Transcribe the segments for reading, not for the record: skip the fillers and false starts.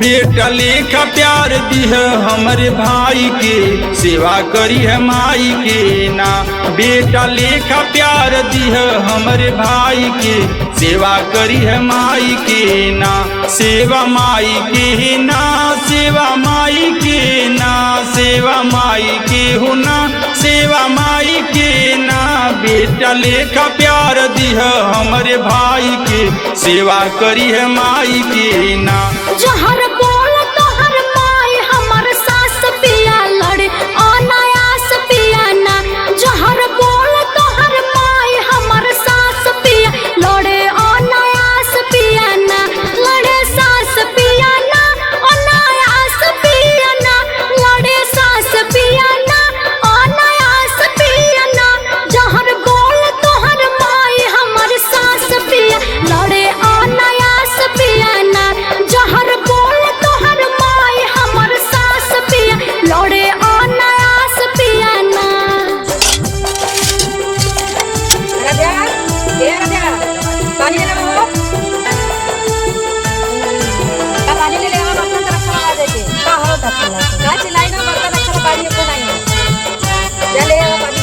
बेटा लेखा प्यार दिह हमरे भाई के, सेवा करी है माई के ना। बेटा लेखा प्यार दिह हमरे भाई के, सेवा करी है माई के ना। सेवा माई के ना, सेवा माई के ना, सेवा माई के हो ना, सेवा माई के ना। बेटा लेखा प्यार दिह हमरे भाई के, सेवा करी है माई के ना। जहर बोल तोहर माई हमर सास पिया लड़े अनायास पिया ना। जहर बोल तोहर माई हमर सास पिया लड़े अनायास पिया ना। लड़े सास पिया ना अनायास पिया ना। लड़े सास पिया ना अनायास पिया ना। जहर बोल तोहर माई हमर सास पिया लड़े अनायास पिया ना। जहर बोल तोहर माई हमर सास पिया लड़े अनायास पिया ना। राजा, ए राजा, पानी ले ले हो। का पानी ले ले आओ, बर्तन तो रखा लगा देके। का हो तकला का चिल्लाई ना, बर्तन रखा ला, पानी एको नहीं है। जा ले आओ पानी।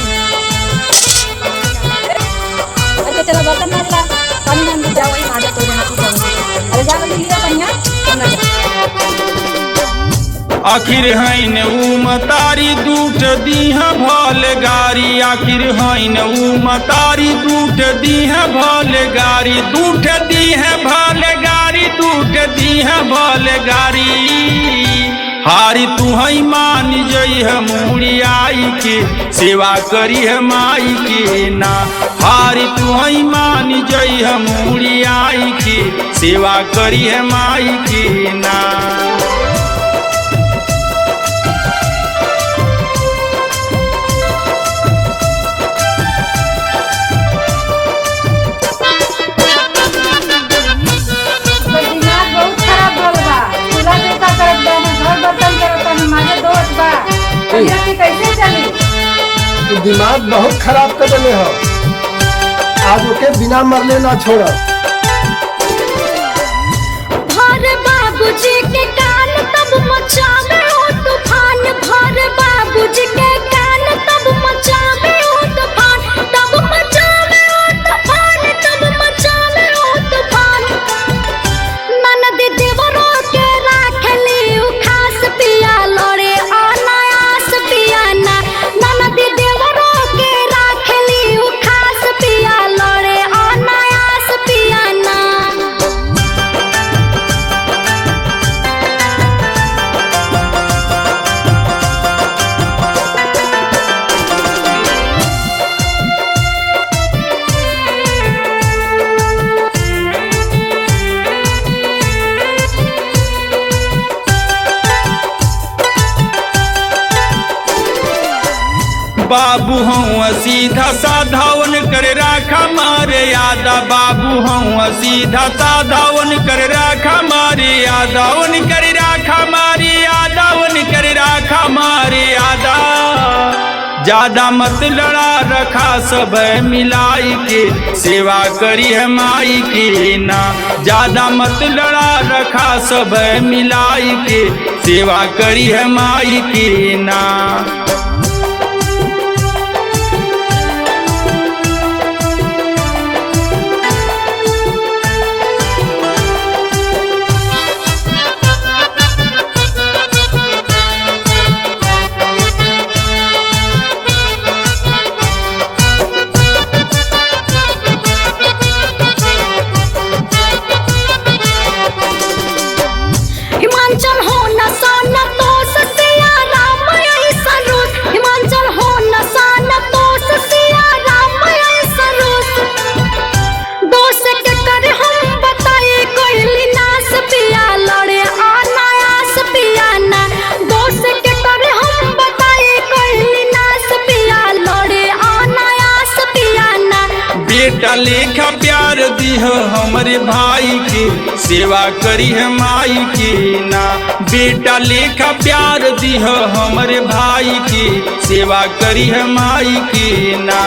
अरे चलो बर्तन माज ला, पानी ना जा वही माजा तो ना तू। अरे जा जल्दी लिया बढ़िया, तुम ना जा। आखिर हैन ऊ मतारी दूठ दीह भल गारी। आखिर हैन ऊ मतारी दूठ दीह भल गारी। दूठ दीह भल गारी, दूठ दीह भल गारी। हारी तुहई मान जइह मुड़ियाई के, सेवा करी है माई के ना। हारी तुहई मान जइह मुड़ियाई के, सेवा करी है माई के ना। तोर दिमाग बहुत खराब भइल बा। चूल्हा चौका करत बा ना घर बर्तन करत ना माजे दोस्त बा। दुनिया के कैसे चली? तू दिमाग बहुत खराब कर देले हो। आज ओके बिना मरले ना छोड़। भर बाबूजी के कान तब मचावे ओ तूफान। भर बाबूजी के कान तब मचावे ओ तूफान। तब मचावे ओ तूफान, तब मचावे ओ तूफान। ननद देवरो के राखली उ खास पिया लड़े अनायास पिया ना। ननद देवरो के राखली उ खास पिया लड़े अनायास पिया ना। बाबू हूँ सीधा साधावन कर राखा मारे यादा। बाबू हूँ सीधा साधावन कर राखा मारे यादा। उन कर राखा मारे यादा, उन कर राखा मारे यादा। ज्यादा मत लड़ा रखा सब मिलाई के, सेवा करी है माई के ना। ज्यादा मत लड़ा रखा सब मिलाई के, सेवा करी है माई के ना। हिमाचल हो न सान तो सिया राम ऐसा रोज। हिमाचल हो न सान तो सिया राम ऐसा रोज। दोष के कर हम बताए कोई नास पिया लड़े अनायास पिया ना। दोष के कर हम बताए कोई नास पिया लड़े अनायास पिया ना। बेटा लेखा प्यार दिह हमरे भाई के, सेवा करी है माई के ना। बेटा लेखा प्यार दिह हमरे भाई के, सेवा करी है माई के ना।